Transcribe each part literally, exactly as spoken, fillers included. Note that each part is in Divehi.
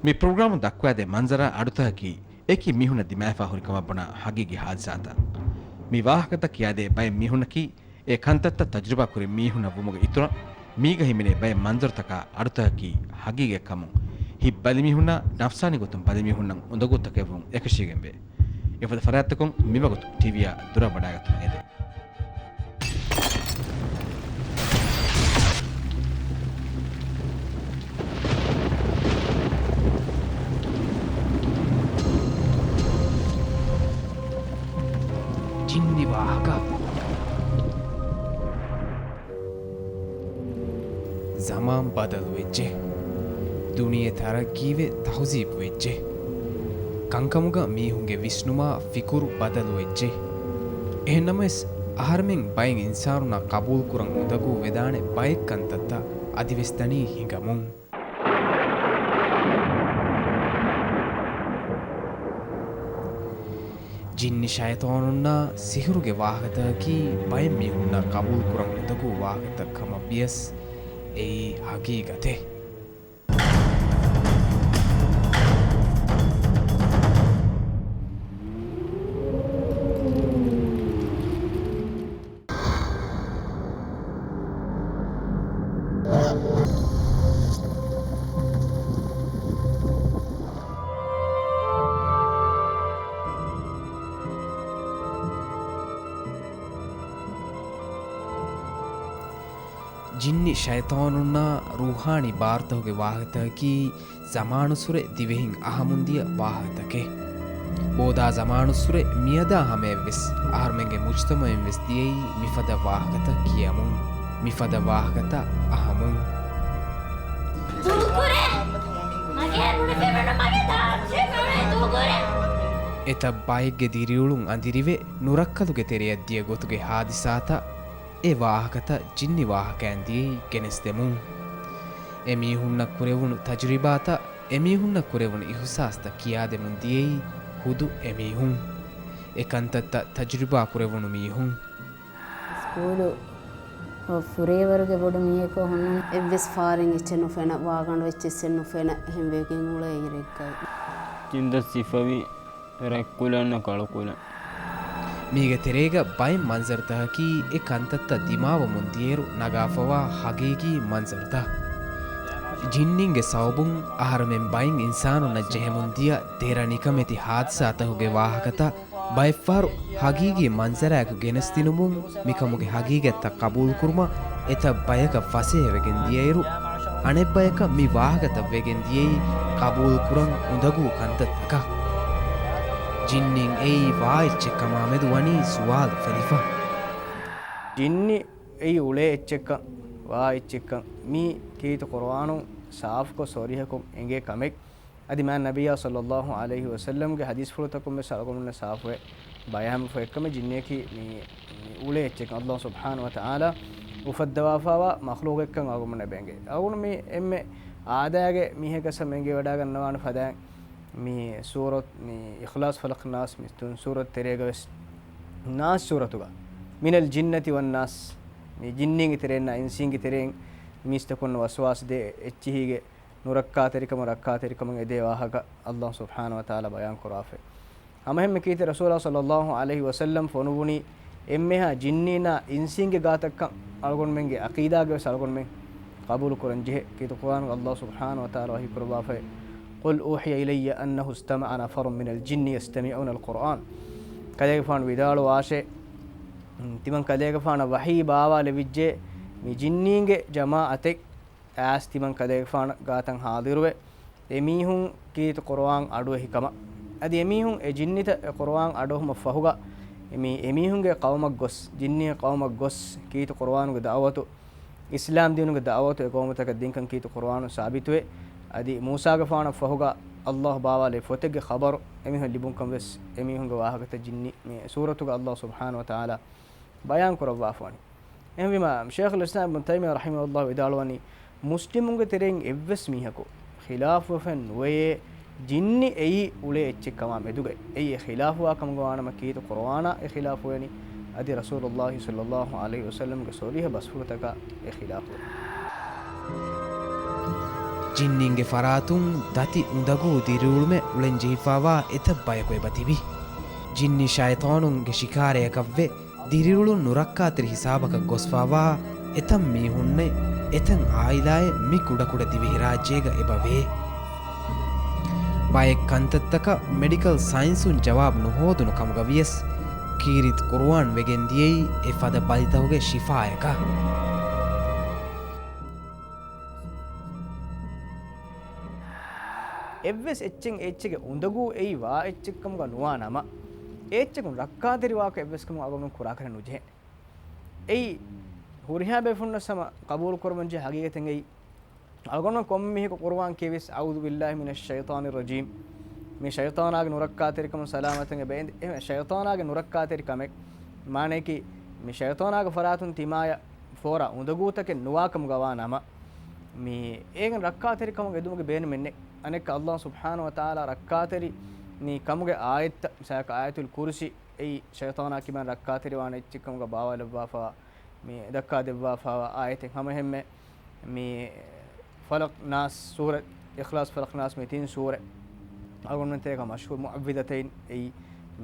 މި ޕްރޮގްރާމުން ދައްކުވާދޭ މަންޒަރާ އަޑުތަކަކީ އެކި މީހުންނަށް ދިމާވެފާ ހުރި ކަމަށް ބުނާ ހަގީގީ ހާދިސާތައް. މި ވާހަކަތައް ކިޔާދޭ ބައެއް މީހުންނަކީ އެ ކަންތައްތައް ތަޖުރިބާ ކުރި މީހުންނަށް ވުމުގެ އިތުރަށް، މީގަ ހިމެނޭ ބައެއް މަންޒަރުތަކާ އަޑުތަކަކީ ހަގީގަތްކަމުން ހިތް ބަލިމީހުންނާ ނަފްސާނީ ގޮތުން ބަލިމީހުންނަށް އުނދަގޫތަކެއްވުން އެކަށީގެންވޭ. އެފަދަ ފަރާތްތަކުން މިވަގުތު ޓީވީއާ ދުރަށް ވަޑާގަތުން އެދޭ. ޖިންނި ވާހަކަ. ޒަމާން ބަދަލުވެއްޖެ. ދުނިޔެ ތަރައްގީވެ ތަހުޒީބު ވެއްޖެ. ކަންކަމުގަ މީހުންގެ ވިސްނުމާ ފިކުރު ބަދަލުވެއްޖެ. އެހެންނަމަވެސް، އަހަރެމެން ބައެއް އިންސާނުންނާ ޤަބޫލުކުރަން އުނދަގޫ ވެދާނެ ބައެއް ކަންތައްތައް އަދިވެސް ދަނީ ހިނގަމުން. ޖިންނި ޝައިޠާނުންނާ ސިހުރުގެ ވާހަކަތަކަކީ ބައެއް މީހުންނަށް ޤަބޫލުކުރަން އުނދަގޫ ވާހަކަތައް ކަމަށް ވިޔަސް، އެއީ ހަގީގަތެއް. ޖިންނި ޝައިޠާނުންނާ ރޫޙާނީ ބާރުތަކުގެ ވާހަކަތަކަކީ، ޒަމާނުއްސުރެ ދިވެހިން އަހަމުންދިޔަ ވާހަކަތަކެއް. ބޯދާ ޒަމާނުއްސުރެ މިއަދާ ހަމަޔަށްވެސް އަހަރުމެންގެ މުޖްތަމަޢުންވެސް ދިޔައީ މިފަދަ ވާހަކަތައް ކިޔަމުން، މިފަދަ ވާހަކަތައް އަހަމުން. ދޫކުރޭ! މަގޭ ނުނިފެވެން މަގޭ ދާށޭ ދޫކުރޭ! އެތައް ބައެއްގެ ދިރިއުޅުން އަނދިރިވެ، ނުރައްކަލުގެ ތެރެޔަށް ދިޔަ ގޮތުގެ ހާދިސާތައް، އެ ވާހަކަތައް ޖިންނި ވާހަކައިން ދިޔައީ ގެނެސްދެމުން. އެމީހުންނަށް ކުރެވުނު ތަޖުރިބާތައް، އެމީހުންނަށް ކުރެވުނު އިހުސާސްތައް ކިޔާދެމުން ދިޔައީ ހުދު އެމީހުން. އެ ކަންތައްތައް ތަޖުރިބާ ކުރެވުނު މީހުން. ސްކޫލު ފުރޭވަރުގެ ބޮޑު މީހަކު ހުންނަން. އެއްވެސް ފާރެއް އެއްޗެއް ނުފެނަ، ވާގަނޑު އެއްޗެއްސެއް ނުފެނަ، އެހެން ވެގެން އުޅޭ އިރެއްގައި. ތިން ދަސް ސިފަވި ރަތްކުލަންނަށް ކަޅުކުލަން. މީގެ ތެރޭގަ ބައެއް މަންޒަރުތަކަކީ އެ ކަންތައްތައް ދިމާވަމުން ދިޔައިރު ނަގާފަވާ ހަގީގީ މަންޒަރުތައް. ޖިންނިންގެ ސަބަބުން އަހަރުމެން ބައެއް އިންސާނުންނަށް ޖެހެމުން ދިޔަ ދެރަ ނިކަމެތި ހާދިސާތަކުގެ ވާހަކަތައް ބައެއްފަހަރު ހަގީގީ މަންޒަރާއެކު ގެނެސްދިނުމުން މިކަމުގެ ހަގީގަތްތައް ޤަބޫލުކުރުމަށް އެތައް ބަޔަކަށް ފަސޭހަވެގެން ދިޔައިރު، އަނެއްބަޔަކަށް މި ވާހަކަތައް ވެގެން ދިޔައީ ޤަބޫލުކުރަން އުނދަގޫ ކަންތައްތަކަށް. ޖިންނިން އެއީ ވާ އެއްޗެއް ކަމާމެދު ވަނީ ސުވާލު ފެލިފަ. ޖިންނި އެއީ އުޅޭ އެއްޗެއްކަން، ވާ އެއްޗެއްކަން މީ ކީރިތި ޤުރުއާނުން ސާފުކޮށް ޞަރީޙަކޮށް އެނގޭ ކަމެއް. އަދި މާތް ނަބިއްޔާ ޞައްލައްލާހު ޢަލައިހި ވަސައްލަމްގެ ޙަދީޘްފުޅުތަކުން ވެސް އަޅުގަނޑުމެންނަށް ސާފުވެ ބަޔާންވެފަ އެއްކަމެއް ޖިންނިއަކީ މި، މި އުޅޭ އެއްޗެއްކަން. ﷲ ސުބްޙާނަހޫ ވަތަޢާލާ އުފައްދަވާފައިވާ މަޚްލޫޤެއްކަން އަޅުގަނޑުމެންނަށް އެބަ އެނގޭ. އަޅުގަނޑު މި އެންމެ އާދައިގެ މީހަކަސް ހަމަ އެނގިވަޑައިގަންނަވާނެ ފަދައިން މި ސޫރަތު، މި އިޚްލާޞް، ފަލަޤް، ނާސް، މި ތުން ސޫރަތު ތެރޭގަ ވެސް ނާސް ސޫރަތުގަ މިނަލް ޖިންނަތި ވަން ނާސް، މި ޖިންނީންގެ ތެރެއިންނާ އިންސީންގެ ތެރެއިން މީސްތަކުންނަށް ވަސްވާސް ދޭ އެއްޗިހީގެ ނުރައްކާތެރިކަމުން ރައްކާތެރިކަމުން އެދޭ ވާހަކަ ﷲ ސުބްޙާނަހޫ ވަތަޢާލާ ބަޔާން ކުރާފައި. ހަމައެހެންމެ ކީރިތި ރަސޫލާ ޞައްލައްލާހު ޢަލައިހި ވަސައްލަމް ފޮނުވުނީ އެންމެހާ ޖިންނީންނާ އިންސީންގެ ގާތަށްކަން އަޅުގަނޑުމެންގެ ޢަޤީދާގަވެސް އަޅުގަނޑުމެން ޤަބޫލު ކުރަން ޖެހޭ. ކީރިތި ޤުރުއާނުގަ ﷲ ސުބްޙާނަހޫ ވަތަޢާލާ ވަޙީ ކުރައްވާފައި، قل أوحي إلي أنه استمع نفر من الجن يستمعون القرآن. ކަލޭގެފާނު ވިދާޅުވާށޭ، ތިމަން ކަލޭގެފާނަށް ވަޙީ ބާވާލެވިއްޖެ، މި ޖިންނީންގެ ޖަމާޢަތެއް އައިސް ތިމަން ކަލޭގެފާނަށް ގާތަށް ޙާޟިރުވެ، އެމީހުން ކީރިތި ޤުރުއާން އަޑުއެހި ކަމަށް. އަދި އެމީހުން އެ ޖިންނިތައް އެ ޤުރުއާން އަޑުއެހުމަށް ފަހުގަ، އެމީ، އެމީހުންގެ ޤައުމަށް ގޮސް، ޖިންނީންގެ ޤައުމަށް ގޮސް، ކީރިތި ޤުރުއާނުގެ ދަޢުވަތު، އިސްލާމް ދީނުގެ ދަޢުވަތު އެ ޤައުމުތަކަށް ދިންކަން ކީރިތި ޤުރުއާނުން ސާބިތުވޭ. އަދި މޫސާގެފާނަށް ފަހުގަ ﷲ ބާވާލި ފޮތެއްގެ ޚަބަރު އެމީހުން ލިބުންކަން ވެސް އެމީހުންގެ ވާހަކަތައް ޖިންނި މި ސޫރަތުގަ ﷲ ސުބްޙާނަހޫ ވަތަޢާލާ ބަޔާން ކުރައްވާފަވަނީ. އެހެންވީމަ، ޝޭޚުލް އިސްލާމް އިބްނު ތައިމިއްޔާ ރަޙިމަހުﷲ ވިދާޅުވަނީ، މުސްލިމުންގެ ތެރެއިން އެއްވެސް މީހަކު ޚިލާފުވެފައެއް ނުވެޔޭ، ޖިންނި އެއީ އުޅޭ އެއްޗެއް ކަމާ މެދުގައި. އެއީ އެ ޚިލާފުވާ ކަމުގަ ވާނަމަ، ކީރިތި ޤުރުއާނާ އެ ޚިލާފުވޭނީ، އަދި ރަސޫލުﷲ ޞައްލައްލާހު ޢަލައިހި ވަސައްލަމްގެ ޞަރީޙަ ބަސްފުޅުތަކާ އެ ޚިލާފުވޭ. ޖިންނީންގެ ފަރާތުން ދަތި އުނދަގޫ ދިރިއުޅުމެއް އުޅެން ޖެހިފާވާ އެތައް ބަޔަކު އެބަ ތިބި. ޖިންނި ޝައިޠާނުންގެ ޝިކާރަޔަކަށްވެ، ދިރިއުޅުން ނުރައްކާތެރި ހިސާބަކަށް ގޮސްފާވާ އެތައް މީހުންނެއް، އެތައް އާއިލާއެއް މި ކުޑަކުޑަ ދިވެހިރާއްޖޭގަ އެބަވޭ. ބައެއް ކަންތައްތަކަށް މެޑިކަލް ސައިންސުން ޖަވާބު ނުހޯދުނު ކަމުގަ ވިޔަސް، ކީރިތި ޤުރުއާން ވެގެން ދިޔައީ އެ ފަދަ ބަލިތަކުގެ ޝިފާޔަކަށް. އެއްވެސް އެއްޗެއް އެއްޗެއްގެ އުނދަގޫ އެއީ ވާ އެއްޗެއްކަމުގަ ނުވާ ނަމަ، އެ އެއްޗަކުން ރައްކާތެރިވާކަށް އެއްވެސް ކަމެއް އަޅުގަނޑު ކުރާކަށް ނުޖެހޭ. އެއީ ހުރިހާ ބޭފުޅުންނަށް ހަމަ ޤަބޫލު ކުރަމުން ޖެހޭ ހަގީގަތެއް އެއީ. އަޅުގަނޑު ކޮންމެ މީހަކު ޤުރުއާން ކިޔެވިޔަސް، "أعوذ بالله من الشيطان الرجيم." މި ޝައިޠާނާގެ ނުރައްކާތެރިކަމުން ސަލާމަތެއް އެބަ އެނދެ. އެހެން ޝައިޠާނާގެ ނުރައްކާތެރިކަމެއް މާނަޔަކީ، މި ޝައިޠާނާގެ ފަރާތުން ތިމާޔަށް ފޯރާ އުނދަގޫތަކެއް ނުވާކަމުގަ ވާ ނަމަ، މި އޭގެން ރައްކާތެރިކަމުގެ ދުމުގެ ބޭނުމެއް ނެތް. އަނެއްކާ ﷲ ސުބްޙާނަހޫ ވަތަޢާލާ ރައްކާތެރި މި ކަމުގެ އާޔަތްތައް، މިސާލަކަށް އާޔަތުލް ކުރުސީ، އެއީ ޝައިޠާނާ ކިބައިން ރައްކާތެރިވާނެ އެއްޗެއްކަމުގަ ބާވާލައްވާފަވާ، މި ދައްކާ ދެއްވާފަވާ އާޔަތެއް. ހަމަ އެހެންމެ މި ފަލަޤް ނާސް ސޫރަ، އިޚްލާޞް ފަލަޤް ނާސް މި ތިން ސޫރަ އަޅުގަނޑުމެން ތެރޭގަ މަޝްހޫރު މުޢައްވިޛަތައިން އެއީ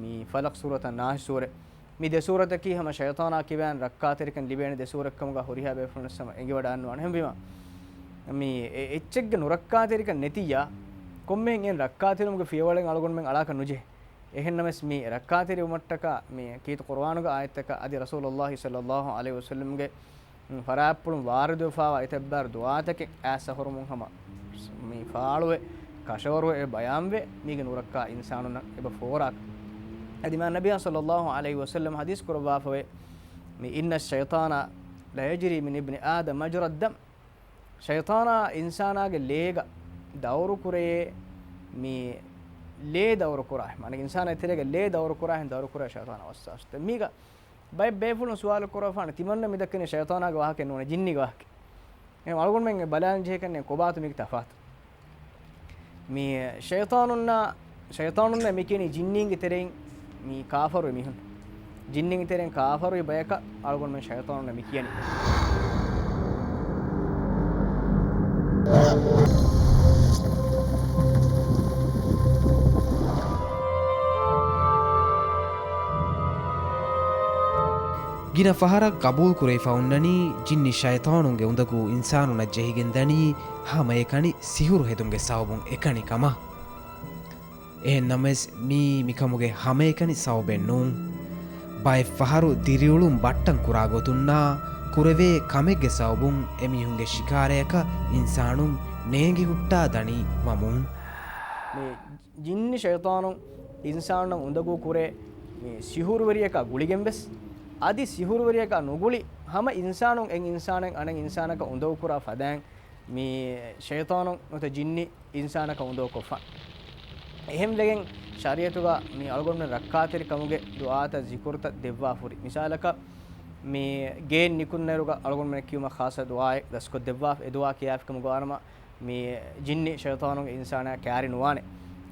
މި ފަލަޤް ސޫރަތާ ނާސް ސޫރަ. މި ދެ ސޫރަތަކީ ހަމަ ޝައިޠާނާ ކިބައިން ރައްކާތެރިކަން ލިބޭނެ ދެ ސޫރަތްކަމުގަ ހުރިހާ ބޭފުޅުންނަށް ހަމަ އެނގިވަޑައިގަންނަވާނެ. އެހެންވީމަ، މި އެ އެއްޗެއްގެ ނުރައްކާތެރިކަން ނެތިއްޔާ، ކޮންމެހެން އެ ރައްކާތެރިވުމުގެ ފިޔަވަޅެއް އަޅުގަނޑުމެން އަޅާކަށް ނުޖެހޭ. އެހެންނަމަވެސް މި ރައްކާތެރިވުމަށްޓަކާ މި ކީރިތި ޤުރުއާނުގެ އާޔަތްތަކަށް އަދި ރަސޫލުﷲ ޞައްލަﷲ ޢަލައިހި ވަސައްލަމްގެ ފަރާތްޕުޅުން ވާރިދުވެފާވާ އެތައްބާރު ދުޢާތަކެއް އައިސް އަހުރުމުން ހަމަ މި ފާޅުވެ، ކަށަވަރުވެ އެ ބަޔާންވެ، މީގެ ނުރައްކާ އިންސާނުންނަށް އެބަ ފޯރާކަށް. އަދި މާތް ނަބިއްޔާ ޞައްލަﷲ ޢަލައިހި ވަސައްލަމް ޙަދީޘް ކުރައްވާފަވޭ، މި إن الشيطان ليجري من ابن آدم مجرى الدم. ޝައިޠާނާ އިންސާނާގެ ލޭގަ ދައުރުކުރެޔޭ، މި ލޭ ދައުރުކުރާ، މާނަ އިންސާނާ ތެރޭގަ ލޭ ދައުރުކުރާހެން ދައުރުކުރާ ޝައިޠާނާ ވައްސާސް. މީގަ ބައެއް ބޭފުޅުން ސުވާލު ކުރައްވާނެ، ތިމަންނަ މި ދައްކަނީ ޝައިޠާނާގެ ވާހަކައެއް ނޫނޭ، ޖިންނީގެ ވާހަކައެއް. އެހެން އަޅުގަނޑުމެން ބަލާން ޖެހޭކަން ކޮބާތޯ މީގެ ތަފާތު؟ މި ޝައިޠާނުންނާ، ޝައިޠާނުންނަށް މި ކިޔަނީ ޖިންނީންގެ ތެރެއިން މި ކާފަރުވި މީހުން. ޖިންނީންގެ ތެރެއިން ކާފަރުވި ބަޔަކަށް އަޅުގަނޑުމެން ޝައިޠާނުންނަށް މި ކިޔަނީ. ގިނަ ފަހަރަށް ގަބޫލުކުރެވިފަ އޮންނަނީ، ޖިންނި ޝައިޠާނުންގެ އުނދަގޫ އިންސާނުންނަށް ޖެހިގެން ދަނީ ހަމައެކަނި ސިހުރު ހެދުމުގެ ސަބަބުން އެކަނި ކަމަށް. އެހެން ނަމަވެސް، މީ މިކަމުގެ ހަމައެކަނި ސަބަބެއް ނޫން. ބައެއް ފަހަރު ދިރިއުޅުން ބައްޓަން ކުރާ ގޮތުންނާ ކުރެވޭ ކަމެއްގެ ސަބަބުން އެމީހުންގެ ޝިކާރަޔަކަށް އިންސާނުން ނޭނގި ހުއްޓާ ދަނީ ވަމުން. މި ޖިންނި ޝައިޠާނުން އިންސާނުންނަށް އުނދަގޫ ކުރޭ މި ސިހުރުވެރިޔަކާ ގުޅިގެން ވެސް، އަދި ސިހުރުވެރިޔަކާ ނުގުޅި ހަމަ އިންސާނުން އެއް އިންސާނެއް އަނެއް އިންސާނަކަށް އުނދަގޫ ކުރާ ފަދައިން، މި ޝައިޠާނުން ނުވަތަ ޖިންނި އިންސާނަކަށް އުނދަގޫކޮށްފަ. އެހެންވެގެން ޝަރީޢަތުގަ މި އަޅުގަނޑުމެން ރައްކާތެރި ކަމުގެ ދުޢާތައް ޒިކުރުތައް ދެއްވާފަ ހުރި. މިސާލަކަށް، މި ގޭން ނިކުންނައިރުގަ އަޅުގަނޑުމެން ކިޔުމަށް ޚާއްޞަ ދުޢާއެއް ދަސްކޮށްދެއްވާފަ. އެ ދުޢާ ކިޔާފިކަމުގަ ވާނަމަ، މި ޖިންނި ޝައިޠާނުން އިންސާނާ ކާރި ނުވާނެ.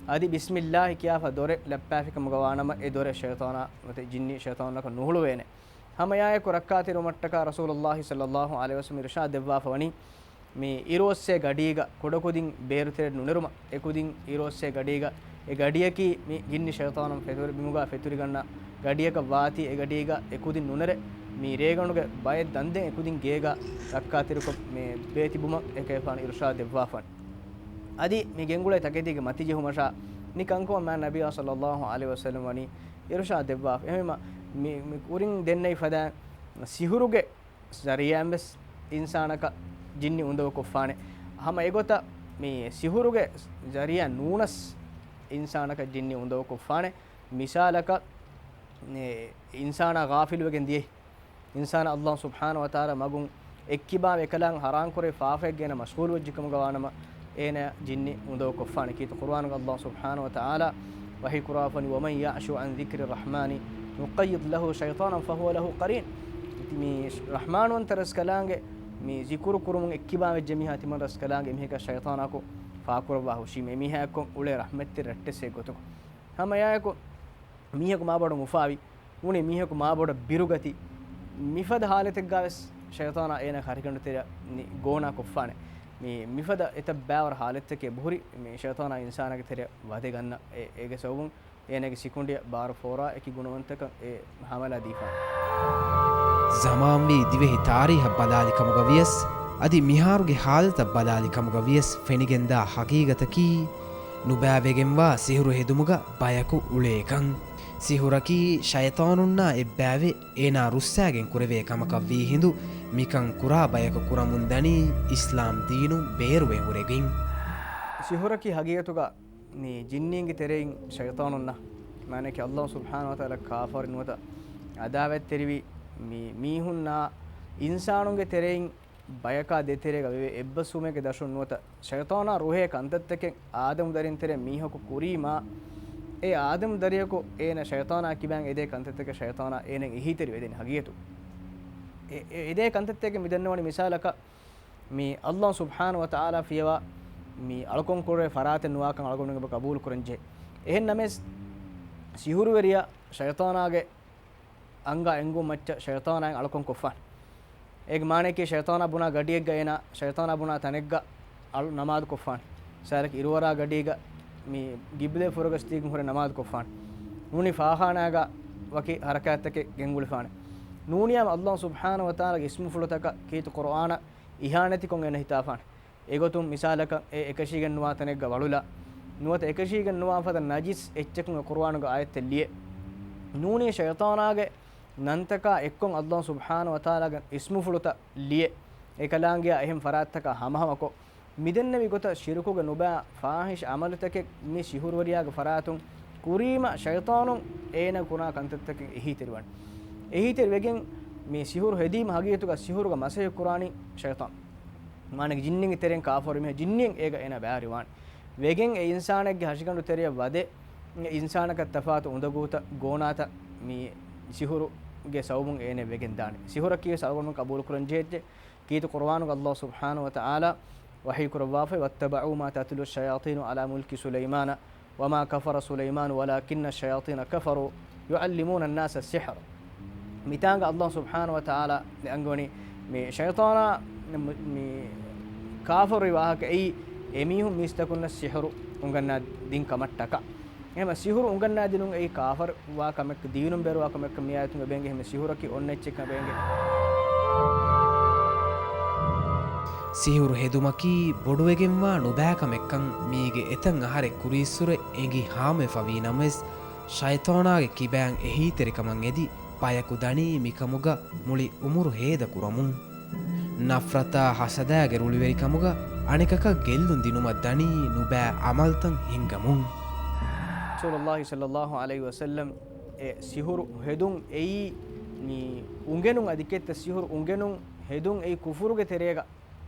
އަދި ބިސްމިއްލާހި ކިޔާފަ ދޮރެއް ލައްޕާފިކަމުގަ ވާނަމަ، އެ ދޮރެއް ޝައިޠާނާ ނުވަތަ ޖިންނި ޝައިޠާނުންނަކަށް ނުހުޅުވޭނެ. ހަމައެއާއެކު ރައްކާތެރިވުމަށްޓަކާ ރަސޫލުﷲ ޞައްލަﷲ ޢަލައިހި ވަސައްލަމް އިރުޝާދު ދެއްވާފަ ވަނީ، މި އިރުއޮއްސޭ ގަޑީގަ ކުޑަކުދިން ބޭރުތެރެއަށް ނުނެރުމަށް. އެކުދިން އިރުއޮއްސޭ ގަޑީގަ އެ ގަޑިޔަކީ މި ޖިންނި ޝައިޠާނުން ފެތުރި ބިމުގަ ފެތުރިގަންނަ ގަޑިޔަކަށް ވާތީ އެ ގަޑީގަ އެކުދިން ނުނެރެ، މި ރޭގަނޑުގެ ބައެއް ދަންދެން އެކުދިން ގޭގަ ރައްކާތެރިކޮށް މި ބޭތިބުމަށް އެކަލޭގެފާނު އިރުޝާދު ދެއްވާފަ ވަނީ. އަދި މި ގެންގުޅޭ ތަކެތީގެ މަތިޖެހުމަށާ މި ކަންކަމަށް މާތް ނަބިއްޔާ ޞައްލަﷲ ޢަލައިހި ވަސައްލަމް ވަނީ އިރުޝާދު ދެއްވާފަ. އެހެންވީމަ، މި، މި ކުރިން ދެންނެވި ފަދައިން ސިހުރުގެ ޒަރީޢާއިން ވެސް އިންސާނަކަށް ޖިންނި އުނދަގޫކޮށްފާނެ. ހަމަ އެގޮތަށް މި ސިހުރުގެ ޒަރީޢާ ނޫނަސް އިންސާނަކަށް ޖިންނި އުނދަގޫކޮށްފާނެ. މިސާލަކަށް، އެ، އިންސާނާ ޣާފިލުވެގެން ދިޔައީ، އިންސާނާ ﷲ ސުބްޙާނަހޫ ވަތަޢާލާ މަގުން އެއްކިބާވެ އެކަލާނގެ ޙަރާމް ކުރެވި ފާފައެއްގަ އޭނަ މަޝްޣޫލުވެއްޖެކަމުގަ ވާނަމަ، އޭނަ ޖިންނި އުނދަގޫކޮށްފާނެ. ކީރިތި ޤުރުއާނުގަ ﷲ ސުބްޙާނަހޫ ވަތަޢާލާ ވަޙީ ކުރައްވާފަ ވަނީ، وَمَن يَعْشُ عَن ذِكْرِ الرَّحْمَٰنِ نُقَيِّضْ لَهُ شَيْطَانًا فَهُوَ لَهُ قَرِينٌ. މި ރަޙްމާންވަންތަ ރަސްކަލާނގެ މި ޒިކުރު ކުރުމުން އެއްކިބާވެއްޖެ މީހާ ތިމަން ރަސްކަލާނގެ އެމީހަކާ ޝައިޠާނާއެކު ފާކުރައްވާ ހުށީމޭ. އެމީހާއެއްކޮށް އުޅޭ ރަޙްމަތްތެރި ރައްޓެއްސެއް ގޮތުގަ. ހަމައެއާއެކު މީހަކު މާބޮޑަށް އުފާވި، ނޫނީ މީހަކު މާބޮޑަށް ބިރުގަތި، މިފަދަ ހާލަތެއްގަ ވެސް ޝައިޠާނާ އޭނާ ހަރިގަނޑުތެރެއަށް ނި-، ގޯނާ ކޮށްފާނެ. މި، މިފަދަ އެތައް ބައިވަރު ޙާލަތްތަކެއް އެބަހުރި މި ޝައިޠާނާ އިންސާނާގެ ތެރެއަށް ވަދެ ގަންނަ އެ، އޭގެ ސަބަބުން އޭނާގެ ސިކުނޑިއަށް ބާރު ފޯރާ އެކި ގުނަވަންތަކަށް އެ ހަމަލާ ދީފާނެ. ޒަމާންވީ ދިވެހި ތާރީހަށް ބަލާލި ކަމުގަ ވިޔަސް، އަދި މިހާރުގެ ޙާލަތަށް ބަލާލި ކަމުގަ ވިޔަސް ފެނިގެންދާ ޙަޤީޤަތަކީ، ނުބައިވެގެންވާ ސިހުރު ހެދުމުގަ ބަޔަކު އުޅޭކަން. ސިހުރަކީ ޝައިޠާނުންނާ އެއްބައިވެ، އޭނާ ރުއްސާގެން ކުރެވޭ ކަމަކަށް ވީ ހިނދު، މިކަން ކުރާ ބަޔަކު ކުރަމުން ދަނީ އިސްލާމް ދީނު ބޭރުވެ ހުރެގެން. ސިހުރަކީ ހަގީގަތުގަ މި ޖިންނީންގެ ތެރެއިން ޝައިޠާނުންނަށް، މާނައަކީ ﷲ ސުބްޙާނަހޫ ވަތަޢާލާ ކާފަރު ނުވަތަ އަދާވަތްތެރިވި މި މީހުންނާ އިންސާނުންގެ ތެރެއިން ބަޔަކާ ދޭތެރޭގަ ވެވޭ އެއްބަސްވުމެއްގެ ދަށުން ނުވަތަ ޝައިޠާނާ ރުހޭ ކަންތައްތަކެއް އާދަމު ދަރިން ތެރޭ މީހަކު ކުރީމާ، އެ އާދަމު ދަރިޔަކު އޭނަ ޝައިޠާނާ ކިބައިން އެދޭ ކަންތައްތަކެއް ޝައިޠާނާ އޭނަ އެހީތެރިވެދެނީ ހަގީގަތު. އެ، އެ، އެދޭ ކަންތައްތަކެއް މި ދަންނަވަނީ މިސާލަކަށް މި ﷲ ސުބްޙާނަހޫ ވަތަޢާލާ ފިޔަވާ މި އަޅުކަން ކުރެވޭ ފަރާތެއް ނުވާކަން އަޅުގަނޑުމެން އެބަ ޤަބޫލު ކުރަންޖެހޭ. އެހެން ނަމަވެސް ސިހުރުވެރިޔާ ޝައިޠާނާގެ އަނގަ އެނގުން މައްޗަށް ޝައިޠާނާއިން އަޅުކަން ކޮށްފާނެ. އޭގެ މާނައަކީ ޝައިޠާނާ ބުނާ ގަޑިއެއްގަ އޭނާ ޝައިޠާނާ ބުނާ ތަނެއްގަ އަޅު ނަމާދު ކޮށްފާނެ. މިސާލަކަށް އިރުއަރާ ގަޑީގަ މި ގިބްލޭ ފުރަގަސް ދީގެން ހުރެ ނަމާދު ކޮށްފާނެ. ނޫނީ ފާޚާނާގަ ވަކި ޙަރަކާތްތަކެއް ގެންގުޅިފާނެ. ނޫނީ ހަމަ ﷲ ސުބްޙާނަހޫ ވަތަޢާލާގެ އިސްމުފުޅުތަކަށް ކީރިތި ޤުރުއާނަށް އިހާނެތިކޮށް އޭނަ ހިތާފާނެ. އެގޮތުން މިސާލަކަށް އެ އެކަށީގެން ނުވާ ތަނެއްގަ ވަޅުލާ، ނުވަތަ އެކަށީގެން ނުވާ ފަދަ ނަޖިސް އެއްޗަކުން އެ ޤުރުއާނުގެ އާޔަތެއް ލިޔެ. ނޫނީ ޝައިޠާނާގެ ނަންތަކާ އެއްކޮށް ﷲ ސުބްޙާނަހޫ ވަތަޢާލާގެ އިސްމުފުޅުތައް ލިޔެ، އެކަލާނގެއާ އެހެން ފަރާތްތަކާ ހަމަހަމަކޮށް، މިދެންނެވި ގޮތަށް ޝިރުކުގެ ނުބައި ފާޙިޝް ޢަމަލުތަކެއް މި ސިހުރުވެރިޔާގެ ފަރާތުން ކުރީމަ ޝައިޠާނުން އޭނަ ކުރާ ކަންތައްތަކެއް އެހީތެރިވާނެ. އެހީތެރިވެގެން މި ސިހުރު ހެދީމަ ހަގީގަތުގަ ސިހުރުގަ މަސައްކަތް ކުރާނީ ޝައިޠާން. މާނައަކީ ޖިންނިންގެ ތެރެއިން ކާފަރު މީހާ ޖިންނިއެއް އޭގަ އޭނާ ބައިވެރިވާނެ. ވެގެން އެ އިންސާނެއްގެ ހަށިގަނޑު ތެރެއަށް ވަދެ، އެ އިންސާނަކަށް ތަފާތު އުނދަގޫތައް ގޯނާތައް މި ސިހުރުގެ ސަބަބުން އޭނަ ވެގެން ދާނެ. ސިހުރަކީ ވެސް އަޅުގަނޑުމެން ޤަބޫލު ކުރަން ޖެހޭ. ކީރިތި ޤުރުއާނުގަ ﷲ ސުބްޙާނަހޫ ވަތަޢާލާ ވަޙީ ކުރައްވާފައި، "وَاتَّبَعُوا مَا تَتْلُو الشَّيَاطِينُ عَلَىٰ مُلْكِ سُلَيْمَانَ وَمَا كَفَرَ سُلَيْمَانُ وَلَٰكِنَّ الشَّيَاطِينَ كَفَرُوا يُعَلِّمُونَ النَّاسَ السِّحْرَ." މިތާނގަ ﷲ ސުބްޙާނަހޫ ވަތަޢާލާ އަންގަވަނީ މި ޝައިޠާނާ މި، މި ކާފަރުވި ވާހަކަ އެއީ، އެމީހުން މީސްތަކުންނަށް ސިޙުރު އުނގަންނާ ދިން ކަމަށްޓަކާ. އެހެން ސިޙުރު އުނގަންނާދިނުން އެއީ ކާފަރުވާ ކަމެއް، ދީނުން ބޭރުވާ ކަމެއްކަން މި އާޔަތުން އެބައެނގޭ. އެހެން ސިޙުރަކީ އޮންނަ އެއްޗެއްކަން އެބައެނގޭ. ސިޙުރު ހެދުމަކީ ބޮޑުވެގެންވާ ނުބައިކަމެއްކަން މީގެ އެތައް އަހަރެއް ކުރީއްސުރެ އެނގި ހާމަވެފަވީ ނަމަވެސް، ޝައިޠާނާގެ ކިބައިން އެހީތެރިކަމަށް އެދި، ބަޔަކު ދަނީ މިކަމުގަ މުޅި އުމުރު ހޭދަކުރަމުން. ނަފްރަތާ ހަސަދާގެ ރުޅިވެރިކަމުގަ އަނެކަކަށް ގެއްލުން ދިނުމަށް ދަނީ ނުބައި ޢަމަލްތައް ހިންގަމުން. ރަސޫލުﷲ ޞައްލަﷲ ޢަލައިހި ވަސައްލަމް އެ ސިޙުރު ހެދުން އެއީ މި އުނގެނުން އަދި ކެތްތަ ސިޙުރު އުނގެނުން ހެދުން އެއީ ކުފުރުގެ ތެރޭގަ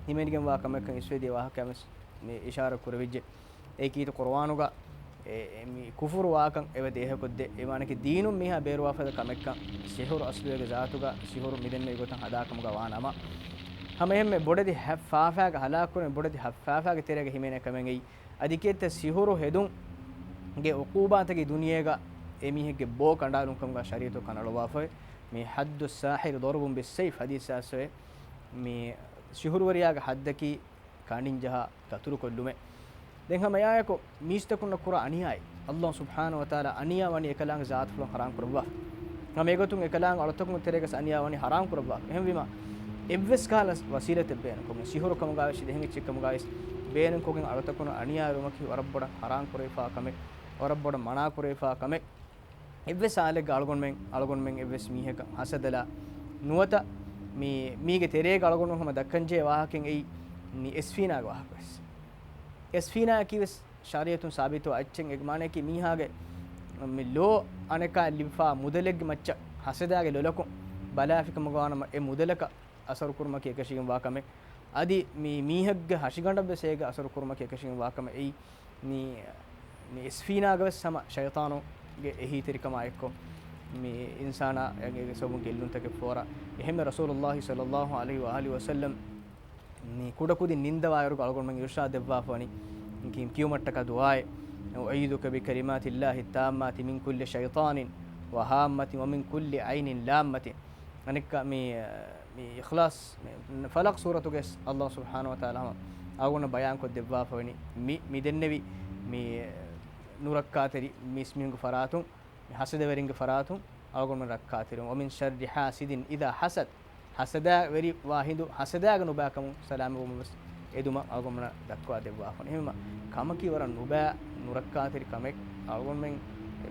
ހިމެނިގެންވާ ކަމެއްކަން އިސްވެދިޔަ ވާހަކައެއް ވެސް މި އިޝާރަ ކުރެވިއްޖެ. އެއީ ކީރިތި ޤުރުއާނުގަ އެ، އެ، މި ކުފުރު ވާކަން އެބަ ދޭހަކޮށްދޭ. އެ މާނައަކީ ދީނުން މީހާ ބޭރުވާފަދަ ކަމެއްކަން. ސިޙުރު އަސްލު އޭގެ ޒާތުގަ ސިޙުރު މިދެންނެވި ގޮތަށް ހަދާކަމުގަ ވާ ނަމަ، ހަމަ އެހެންމެ ބޮޑެތި ހައްފާފާގެ ހަލާކުވުން، ބޮޑެތި ހައްފާފާގެ ތެރޭގަ ހިމެނޭ ކަމެއް އެއީ. އަދި ކެތްތަ ސިޙުރު ހެދުންގެ ޢުޤޫބާތަކީ ދުނިޔޭގަ އެމީހެއްގެ ބޯ ކަނޑާލުން ކަމުގަ ޝަރީޢަތު ކަނޑައަޅުއްވާފައި. މި حد الساحر ضرب بالسيف ޙަދީޘް އައިސްފައި. މި ސިޙުރުވެރިޔާގެ ޙައްދަކީ ކަނޑިން ޖަހާ ކަތުރުކޮށްލުމެއް. ދެން ހަމަ އެއާއެކު މީސްތަކުންނަށް ކުރާ އަނިޔާއެއް، ﷲ ސުބްޙާނަހޫ ވަތަޢާލާ އަނިޔާ ވަނީ އެކަލާނގެ ޒާތުފުޅަށް ޙަރާމް ކުރައްވާފަ. ހަމަ އެގޮތުން އެކަލާނގެ އަޅުތަކުންގެ ތެރޭގަސް އަނިޔާ ވަނީ ޙަރާމް ކުރައްވާފަ. އެހެންވީމަ، އެއްވެސް ކަހަލަ ވަސީލަތެއް ބޭނުންކޮށްގެން، ސިޙުރު ކަމުގަވެސް، ދެހެން އެއްޗެއް ކަމުގަވެސް ބޭނުންކޮށްގެން އަޅުތަކުންނަށް އަނިޔާވެރިވުމަކީ ވަރަށް ބޮޑަށް ޙަރާމް ކުރެވިފާ ކަމެއް، ވަރަށް ބޮޑަށް މަނާ ކުރެވިފާ ކަމެއް. އެއްވެސް ހާލެއްގަ އަޅުގަނޑުމެން، އަޅުގަނޑުމެން އެއްވެސް މީހަކަށް ހަސަދަލާ ނުވަތަ މީ، މީގެ ތެރޭގަ އަޅުގަނޑު ހަމަ ދައްކަންޖެހޭ ވާހަކައެއް އެއީ، މި އެސްފީނާގެ ވާހަކަވެސް. އެސްފީނާއަކީ ވެސް ޝަރީޢަތުން ސާބިތުވާ އެއްޗެއް. އޭގެ މާނައަކީ މީހާގެ މި ލޯ އަނެކާ ލިބިފާ މުދަލެއްގެ މައްޗަށް ހަސަދާގެ ލޮލަކުން ބަލާފިކަމުގަ ވާނަމަ، އެ މުދަލަކަށް އަސަރުކުރުމަކީ އެކަށީގެންވާ ކަމެއް. އަދި މި މީހެއްގެ ހަށިގަނޑަށްވެސް އޭގެ އަސަރުކުރުމަކީ އެކަށީގެންވާ ކަމެއް. އެއީ މި، މި އެސްފީނާގަވެސް ހަމަ ޝައިޠާނުގެ އެހީތެރިކަމާ އެއްކޮށް، މި އިންސާނާ އޭގެ ސަބަބުން ގެއްލުންތަކެއް ފޯރާ. އެހެންމެ ރަސޫލުﷲ ޞައްލަﷲ ޢަލައިހި ވައާލިހި ވަސައްލަމް މި ކުޑަކުދިން ނިންދަވާއިރުގަ އަޅުގަނޑުމެން އިރުޝާދު ދެއްވާފަވަނީ، ކި-، ކިޔުމަށްޓަކާ ދުޢާއެއް، "أعيذك بكلمات الله التامات من كل شيطان وهامة ومن كل عين لامة." އަނެއްކާ މި، މި އިޚްލާޞް، މި ފަލަޤް ސޫރަތުގެ ﷲ ސުބްޙާނަހޫ ވަތަޢާލާ ހަމަ އަޅުގަނޑަށް ބަޔާންކޮށްދެއްވާފަވަނީ މި، މިދެންނެވި މި ނުރައްކާތެރި މީސްމީހުންގެ ފަރާތުން، މި ހަސަދަވެރިންގެ ފަރާތުން އަޅުގަނޑުމެން ރައްކާތެރިވުން. وَمِنْ شَرِّ حَاسِدٍ إِذَا حَسَدَ. ހަސަދަވެރިވާ ހިނދު ހަސަދައިގަ ނުބައިކަމުން ސަލާމަތްވުމަށް ވެސް އެދުމަށް އަޅުގަނޑުމެންނަށް ދައްކާދެއްވާފަ. އެހެންވީމަ ކަމަކީ ވަރަށް ނުބައި ނުރައްކާތެރި ކަމެއް. އަޅުގަނޑުމެން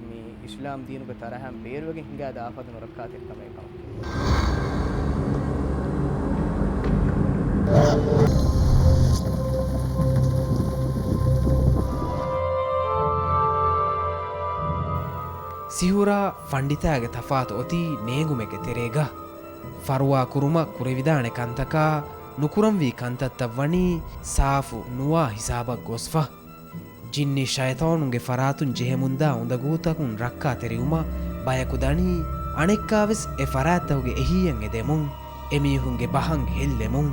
މި އިސްލާމް ދީނުގެ ތަރަހައިން ބޭރުވެގެން ހިނގާ ދާފަދަ ނުރައްކާތެރި ކަމެއް ކަމަކީ. ސިހުރާ ފަންޑިތާގެ ތަފާތު އޮތީ ނޭނގުމެއްގެ ތެރޭގަ. ފަރުވާ ކުރުމަށް ކުރެވިދާނެ ކަންތަކާ، ނުކުރަންވީ ކަންތައްތައް ވަނީ ސާފު ނުވާ ހިސާބަށް ގޮސްފަ. ޖިންނި ޝައިޠާނުންގެ ފަރާތުން ޖެހެމުންދާ އުނދަގޫތަކުން ރައްކާތެރިވުމަށް ބަޔަކު ދަނީ، އަނެއްކާވެސް އެ ފަރާތްތަކުގެ އެހީއަށް އެދެމުން، އެމީހުންގެ ބަހަށް ހެއްލެމުން،